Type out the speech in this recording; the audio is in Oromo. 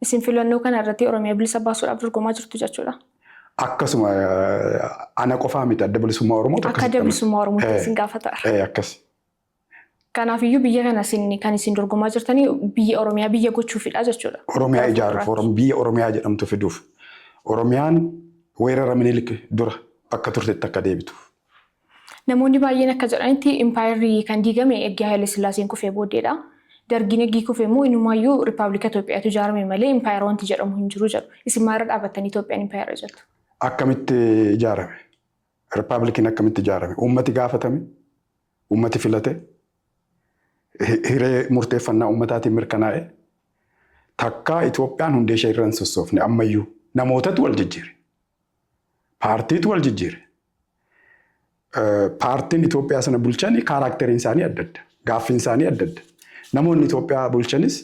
Isin filannoo kana irratti Oromiyaa bilisa baasuudhaaf dorgomaa jirtu jechuudha. Akkasuma ana qofaa miti, Adda Bilisummaa Oromoo. Akka Adda Bilisummaa Oromootti isin gaafata. Akkas. Kanaafiyyuu biyya kana isin kan isin dorgomaa jirtanii biyya Oromiyaa biyya gochuufidha jechuudha. Oromiyaa ijaaruuf, biyya Oromiyaa jedhamtu fiduuf. Oromiyaan weerara Minilik dura bakka turtetti akka deebituuf. Namoonni baay'een akka jedhanitti impaayerri kan diigame erga Haayile Sillaaseen kufee booddeedha. Dargiin eggii kufe immoo inumaayyuu Rippaabilika Itoophiyaatu ijaarame malee impaayera wanti jedhamu hin jiru jedhu. Isin maalirra dhaabattanii Itoophiyaan impaayera jettu? Akkamitti ijaarame? Rippaabilikiin akkamitti ijaarame? Uummati gaafatame? Uummati filate? Hiree murteeffannaa uummataatiin mirkanaa'e? Takkaa Itoophiyaan hundee ishee irra hin sossoofne ammayyuu namootatu wal jijjiire. Paartiitu wal jijjiire. Paartiin Itoophiyaa sana bulchan kaaraakteriin isaanii adda adda. Gaaffiin isaanii adda adda. Namoonni Itoophiyaa bulchanis